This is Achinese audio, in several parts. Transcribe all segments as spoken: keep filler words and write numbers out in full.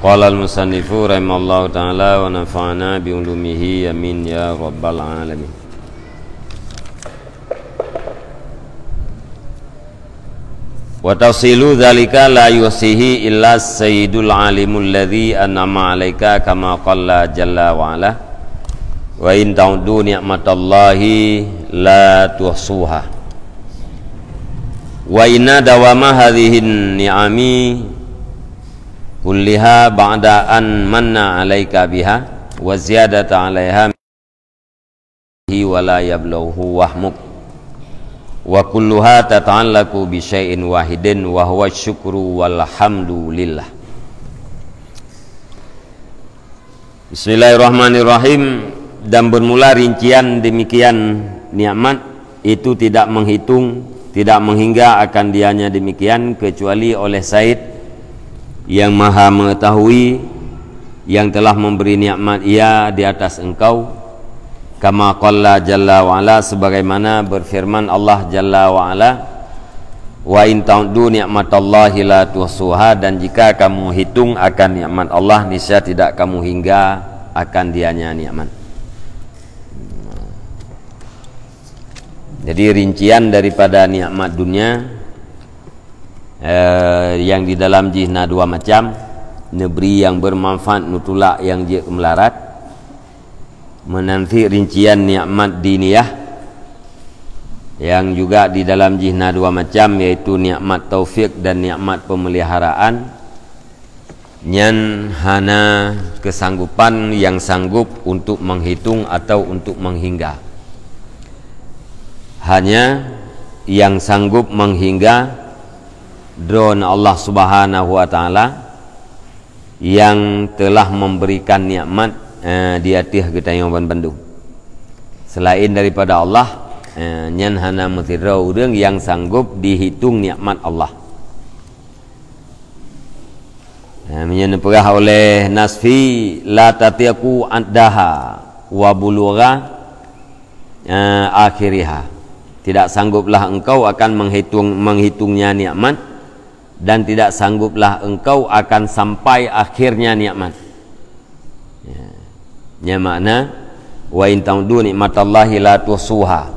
Qala al-musannifu rahimallahu ta'ala wa nafa'ana bi ulumihi, amin ya rabbal alamin. Wa tafsilu dzalika la yuhsihi illa sayyidul alimul ladzi an'ama 'alaika, kama qala jalla wa ala, "Wa in ta'uddu ni'matallahi la tuhsuha." Wa inna dawama hadzihin ni'ami kulliha ba'da an manna 'alaika biha wa ziyadata 'alaiha wa la yablughu wahmuk. Wa kulluha tata'allaqu bi syai'in wahidin wa huwa syukru wal hamdu lillah. Bismillahirrahmanirrahim. Dan bermula rincian demikian nikmat itu tidak menghitung, tidak menghingga akan dianya demikian kecuali oleh Said yang Maha Mengetahui, yang telah memberi nikmat Ia di atas engkau. Kama qala jalla wa ala, sebagaimana berfirman Allah jalla wa ala, "Wa in ta'uddu ni'matallahi la tuhsuha," dan jika kamu hitung akan nikmat Allah, niscaya tidak kamu hingga akan dianya nikmat. Jadi rincian daripada nikmat dunia, eh, yang di dalam jih na dua macam, negeri yang bermanfaat, nutulak yang jeuet keu meularat. Meunan cit rincian nikmat diniyah, yang juga di dalam jih na dua macam, yaitu nikmat taufik dan nikmat pemeliharaan. Nyan hana kesanggupan yang sanggup untuk menghitung atau untuk menghingga. Hanya yang sanggup menghingga Droeneuh Allah Subhanahu wa Taala nyang telah memberikan nikmat, eh, di ateueh geutanyoe ban bandum. Selain daripada Allah, eh, nyan hana meusidroe ureuëng nyang sanggob jihitong nikmat Allah. Eh, meunyoe neupeugah oleh Nasfi, "La tutiqu addaha wa bulugha, eh, akhiriha." Tidak sangguplah engkau akan menghitung, menghitungnya nikmat, dan tidak sangguplah engkau akan sampai akhirnya nikmat. Ya. Nya makna, "Wa in ta'uddu nikmatallahi la tuhsuha."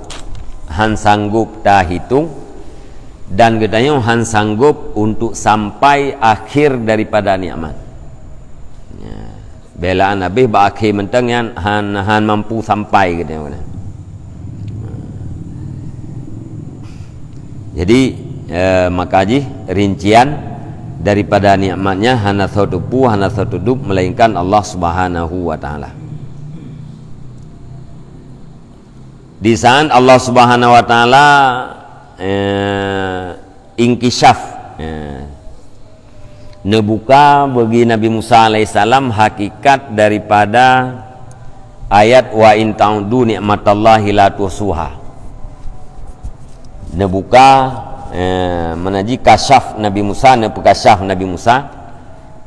Han sanggup tahitong, dan geutanyoe han sanggup untuk sampai akhir daripada nikmat. Ya. Beulaan habéh bak akhé mantong nyan han, han mampu sampai geutanyoe. Jadi, eh, maka jih rincian daripada nikmatnya hana soe teupeu, hana soe teudong, melainkan Allah Subhanahu wa Taala. Di saat Allah Subhanahu wa Taala, eh, inkishaf, eh, neubuka bagi Nabi Musa alaihissalam hakikat daripada ayat, "Wa in ta'uddu nikmatallahi la tuhsuha." Neubuka, eh, meunan jih kasyaf Nabi Musa, neupeukasyaf Nabi Musa,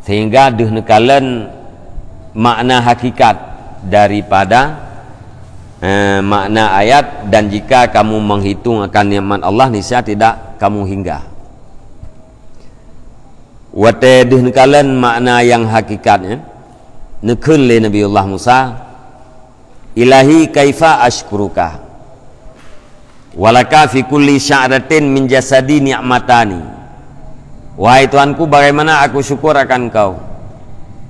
sehingga deuh neukalon makna hakikat daripada, eh, makna ayat, "Dan jika kamu menghitong akan nikmat Allah, niscaya tidak kamu hingga." Watée deuh neukalon makna nyang hakikatnya, neukheun lé Nabiullah Musa, "Ilahi, kaifa asykuruka, walaka fi kulli sya'ratin min jasadi ni'matani." Wahai Tuhanku, bagaimana aku syukur akan Engkau,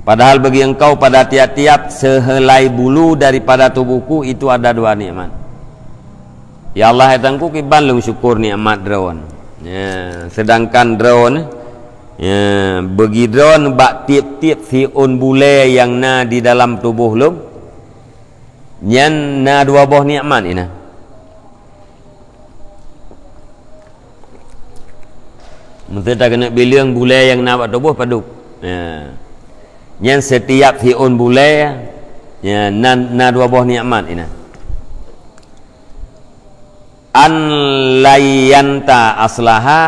padahal bagi Engkau pada tiap-tiap sehelai bulu daripada tubuhku itu ada dua nikmat. Ya Allah, hai Tuhanku, kiban lôn syukur nikmat Droen. Ya, sedangkan Droen, ya, bagi Droen bak tiep-tiep siôn bulée nyang na di dalam tuboh lôn, nyan na dua boh nikmat inan. Meuseuta keuneuk bileueng bulée nyang na bak tuboh padub. Ya. Nyan setiap siôn bulée, ya, na, na dua boh nikmat inan. An layyanta aslaha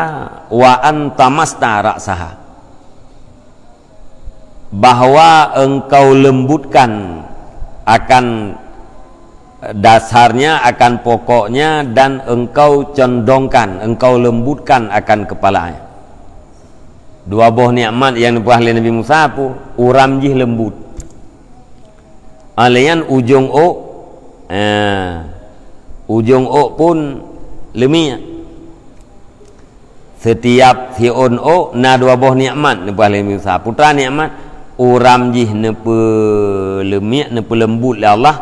wa an tamasta ra'saha. Bahwa engkau lembutkan akan dasarnya, akan pokoknya, dan engkau condongkan, engkau lembutkan akan kepalanya. Dua boh nikmat nyang neupeugah lé Nabi Musa peue? Uram jih leumbut. Alèh nyan ujong ôk, eh, ujong ôk pun leumiek. Setiap siôn ôk na dua boh nikmat neupeugah lé Nabi Musa. Peue teuma nikmat, uram jih neupeuleumiek, neupeuleumbut lé Allah.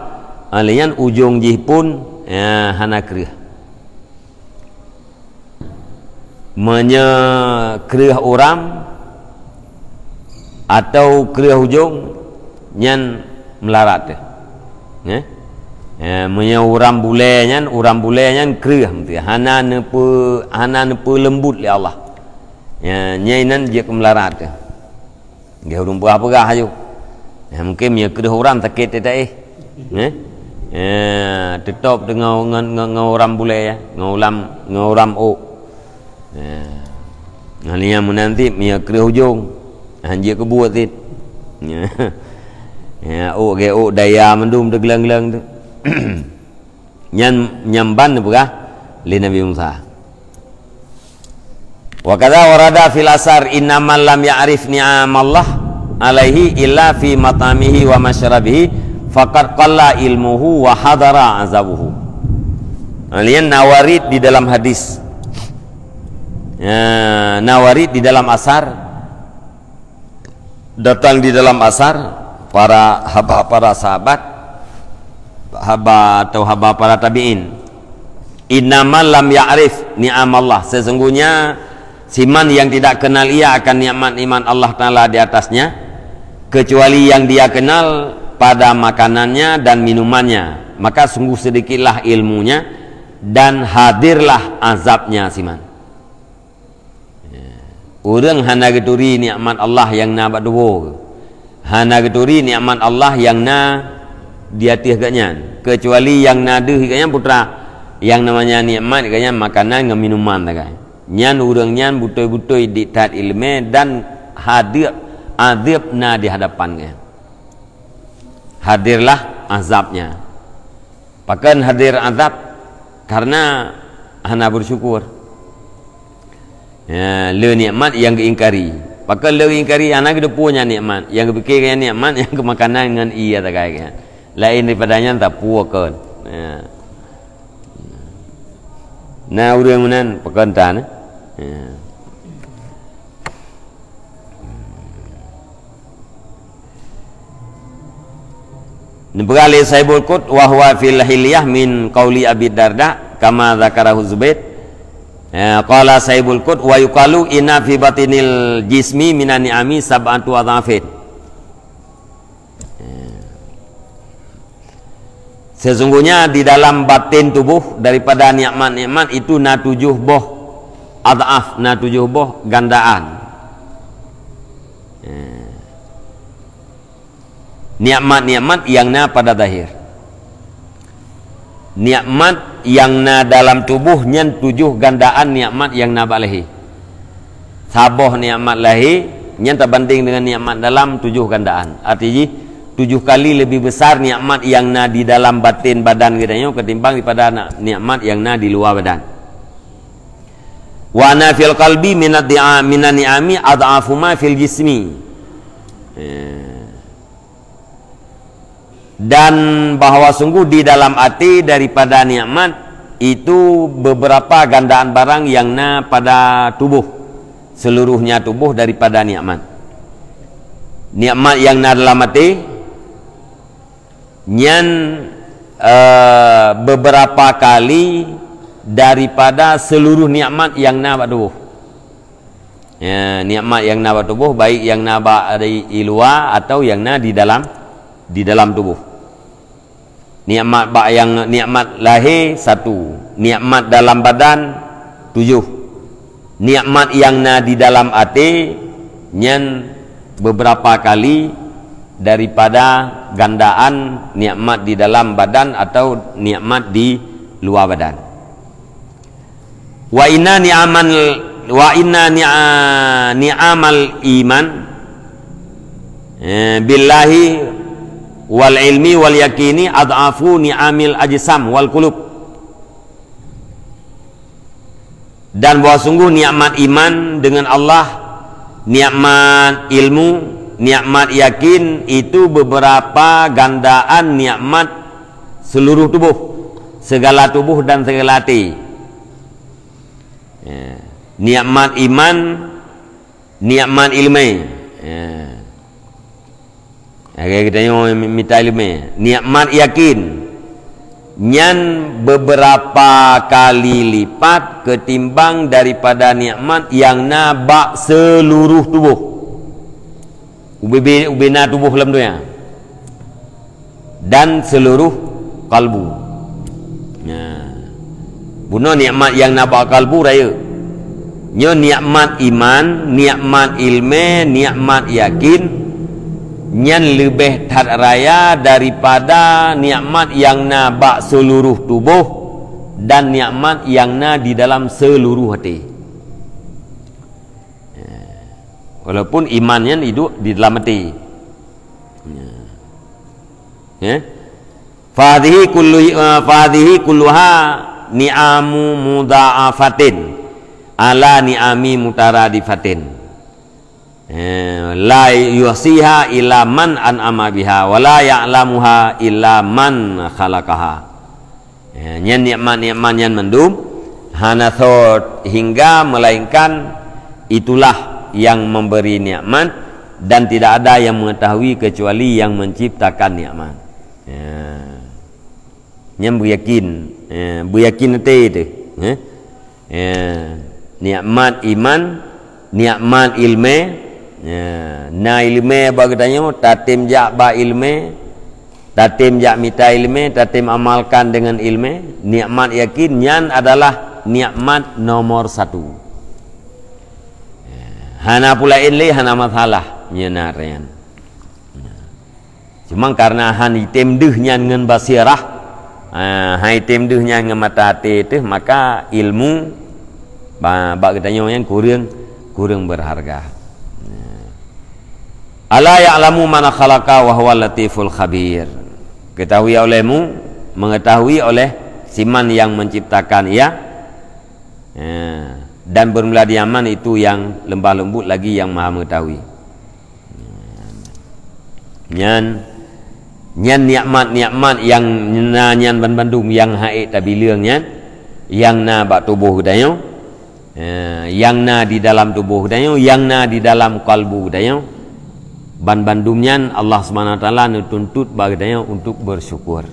Alèh nyan ujong jih pun, eh, hana kreueh. Meunyoe kreueh uram atau kreueh ujong, nyan meularat teuh. Nggih. Eh, meunyoe uram bulèe nyan, uram bulèe nyan kreueh, hana neupeu-, hana neupeuleumbut lé Allah. Ya, nyan inan jeuet keu meularat teuh. Nggih, ureueng peugah-peugah aju. Ya, mungkin meunyoe kreueh uram sakét teuh taéh. Nggih. Ya, teutôb deungon, ngon, ngon, ngon uram bulèe ya, ngon uram, ngon uram ôk. Ya. Ngon nyan meunan cit meunyoe kreueh ujong, han jeuet keu buet cit. Ya. Ya, ôk gét ôk daya mandum teugleng-gleng tu. Nyan, nyan ban neupeugah lé Nabi Musa. Wa kadza warada fil asar, "Inna man lam ya'rif ni'amallah alaihi illa fi mat'amihi wa masyrabihi, faqad qalla ilmuhu wa hadara azabuhu." Nah, lian nawarid di dalam hadis. Ya, nawarid di dalam asar. Datang di dalam asar para haba para sahabat, haba atau haba para tabi'in. "Inna man lam ya'rif ni'amallah." Sesungguhnya siman yang tidak kenal ia akan nikmat-nikmat Allah Ta'ala di atasnya, kecuali yang dia kenal pada makanannya dan minumannya, maka sungguh sedikitlah ilmunya dan hadirlah azabnya siman. Ureueng hana geuturi nikmat Allah nyang na bak tuboh, hana geuturi nikmat Allah nyang na di ateueh geuhnyan, keucuali nyang na deuh geuhnyan peue teuma, nyang namanya nikmat geuhnyan makanan ngon minuman sagai. Nyan ureueng nyan beutôi-beutôi ditat ileumèe dan hadeueb, azeueb na di hadapan geuhnyan. Hadirlah azabnya. Pakon hadir azab? Karena hana bersyukur. Ya, le nikmat nyang geuingkari. Pakon le geuingkari? Hana geuteupeue nyan nikmat. Nyang geupike nyan nikmat, nyang keu makanan ngon ie sagai nyan. Laén daripada nyan teupeue kon. Ya. Na ureueng meunan pakon tan, eh? Ya. Neupeugah lé Sahibul Qut, "Wa huwa fil hilyah min qauli Abi Darda, kama dzakarahu Zubair." Ya, qala Sahibul Qut, "Wa yuqalu inna fi batinil jismi minan ni'ami sab'atu adhafin." Sesungguhnya di dalam batin tubuh daripada nikmat-nikmat itu na tujoh boh adhaf, na tujoh boh gandaan. Ya. Nikmat-nikmat nyang na pada zahir. Nikmat nyang na dalam tuboh nyan tujoh gandaan nikmat nyang na bak lahé. Saboh nikmat lahé nyan tabandeng dengan nikmat dalam tujoh gandaan. Arti jih, tujoh kali lebih besar nikmat nyang na di dalam batin badan geutanyoe ketimbang daripada na-, nikmat nyang na di luwa badan. "Wa anna fil qalbi minad di'a-, minan ni'ami adhafu ma fil jismi." Eh. Dan bahwa sungguh di dalam até daripada nikmat itu beberapa gandaan barang nyang na pada tuboh, seluruhnya tuboh daripada nikmat. Nikmat nyang na dalam até, nyan, eh, beberapa kali daripada seluruh nikmat nyang na bak tuboh. Ya, nikmat nyang na bak tuboh, baik nyang na bak di, di luwa atau nyang na di dalam, di dalam tuboh. Nikmat bak nyang, nikmat lahé satu, nikmat dalam badan tujoh. Nikmat nyang na di dalam até nyan beberapa kali daripada gandaan nikmat di dalam badan atau nikmat di luwa badan. "Wa inna ni'amal, wa inna ni'a-, ni'amal iman, eh, billahi wal ilmi wal yaqini adhafu ni'amil ajsam wal qulub." Dan bahwa sungguh nikmat iman dengan Allah Nikmat ilmu, nikmat yakin itu beberapa gandaan nikmat seluruh tubuh, segala tubuh dan segala hati. Ya. Nikmat iman, nikmat ilmu. Ya. Lagèe geutanyoe mita ileumèe, nikmat yakin nyan beberapa kali lipat ketimbang daripada nikmat nyang na bak seuluruh tuboh. Ubé-, ubé na tuboh lam donya dan seuluruh kalbu. Nah, bunoe nikmat nyang na bak kalbu rayeuk. Nyoe nikmat iman, nikmat ilmé, nikmat yakin, nyan leubeh that raya daripada nikmat nyang na bak seuluruh tuboh dan nikmat nyang na di dalam seuluruh até. Walaupun iman nyan iduek di dalam até. Ya. Fahadhihi kullu, eh, fahadhihi kulluha ni'amu mudha'afatin ala ni'ami mutaradifatin. Eh, la yuhsiha illa man an'ama biha, wa la ya'lamuha illa man khalaqaha. Eh, nyan nikmat-nikmat nyan mandum hana sot hingga melainkan itulah yang memberi nikmat dan tidak ada yang mengetahui kecuali yang menciptakan nikmat. Ya. Nyan beuyakin, eh, beuyakin até teuh, eh. Eh, nikmat iman, nikmat ilmé, eh, na ilmé bak geutanyoe, tatem jak bak ilmé, tatem jak mita ilmé, tatem amalkan dengan ilmé, nikmat yakin nyan adalah nikmat nomor satu. Eh, hana peulaén lé, hana masalah nyan na nyan. Cuma karena han item deuh nyan ngon basirah, ah, han item deuh nyan ngon mata até teuh, maka ilmu ba-, bak geutanyoe nyan kureueng, kureueng berharga. Ala ya'lamu man khalaqa wa huwa latiful khabir. Ketahui olehmu, mengetahui oleh siman yang menciptakan ia, eh, dan bermula di aman itu yang lemah lembut lagi yang maha mengetahui. Nyan, nyan nikmat-nikmat nyang na nyan banmandum nyang han ék tabileueng nyan, nyang na bak tuboh geutanyoe, eh, nyang na di dalam tuboh geutanyoe, nyang na di dalam kalbu geutanyoe. Banmandum nyan Allah Subhanahu Wa Taala neutuntut bak geutanyoe untuk bersyukur.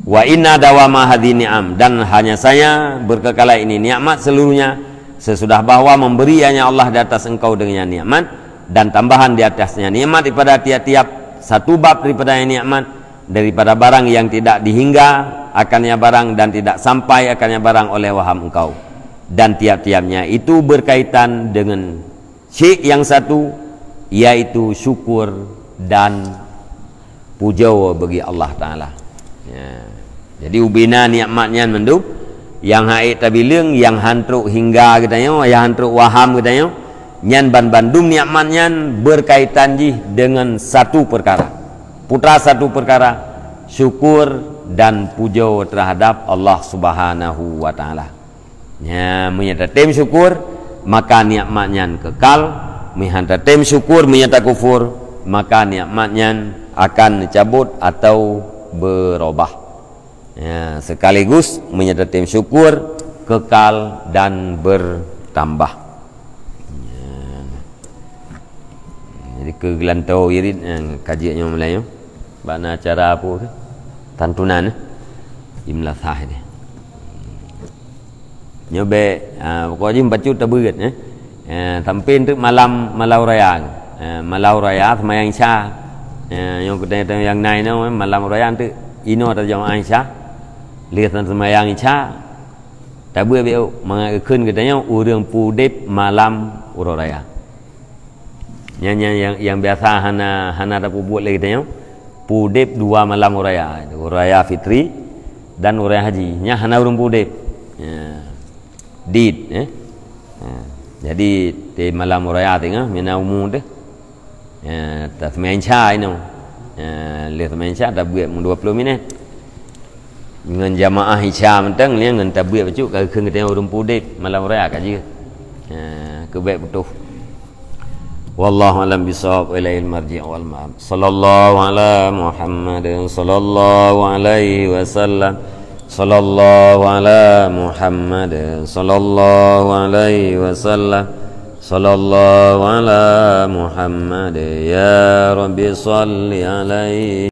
Wa inna dawama hadhi ni'am, dan hanya saja berkekalan ini nikmat seluruhnya, sesudah bahwa memberi hanya Allah di atas engkau dengan nikmat, dan tambahan di atasnya nikmat daripada tiap-tiap satu bab daripada nikmat, daripada barang yang tidak dihingga akannya barang dan tidak sampai akannya barang oleh waham engkau, dan tiap-tiapnya itu berkaitan dengan syiek yang satu, yaitu syukur dan pujoe bagi Allah Taala. Ya. Jadi ubina nikmat nyan mandum, nyang han ék tabileueng, nyang han trok hingga geutanyoe, nyang han trok waham geutanyoe, nyan banmandum nikmat nyan berkaitan jih dengan satu perkara. Putra satu perkara, syukur dan pujoe terhadap Allah Subhanahu wa Taala. Nya, meunyoe tatem syukur, maka nikmat nyan kekal. Meunyoe han tatem syukur, meunyoe takufur, maka nikmat nyan akan neucabot atau berubah. Ya, sekaligus meunyoe tatem syukur, kekal dan bertambah. Ya. Jadi keu geulantoe wirid, eh, kaji nyoe mulai nyoe. Bak na acara apa tu? Tantunan, eh? Imlasah ni. Nyoe bèk, ah, pokok jih bacut tabeuet, eh. Eh, sampai untuk malam, malam raya. Eh, malam raya semayang Isya. Eh, nyoe keutai nyang nai nyoe, eh, malam raya untuk inoe tajamaah Isya. Lheuh semayang Isya, tabeuet bèk, mangat geukheun geutanyoe ureueng pudeb malam uroe raya. Nyan, nyan nyang, nyang biasa hana, hana tapeubuet lé geutanyoe. Pudeb dua malam uroe raya, uroe raya fitri dan uroe raya haji. Nyan hana ureueng pudeb. Ya. Dit, eh. Ha. Jadi, di malam uroe raya teungoh, mina umu teuh. Ya, taseumayang Isya inoe. Ya, lheuh seumayang Isya tabeuet mu dua puluh minit. Ngon jamaah Isya mantong, nyan ngon tabeuet bacut ka geukheun geutanyoe ureueng pudeb malam raya ka jeuet. Ha, keu bèk putôh. Wallahu a'lam bissawab, ilaihil marji' wal ma'ab. Sallallahu ala Muhammad, sallallahu alaihi wasallam. Sallallahu ala Muhammad, sallallahu alaihi wasallam. Sallallahu ala Muhammad, ya Rabbi salli alaihi.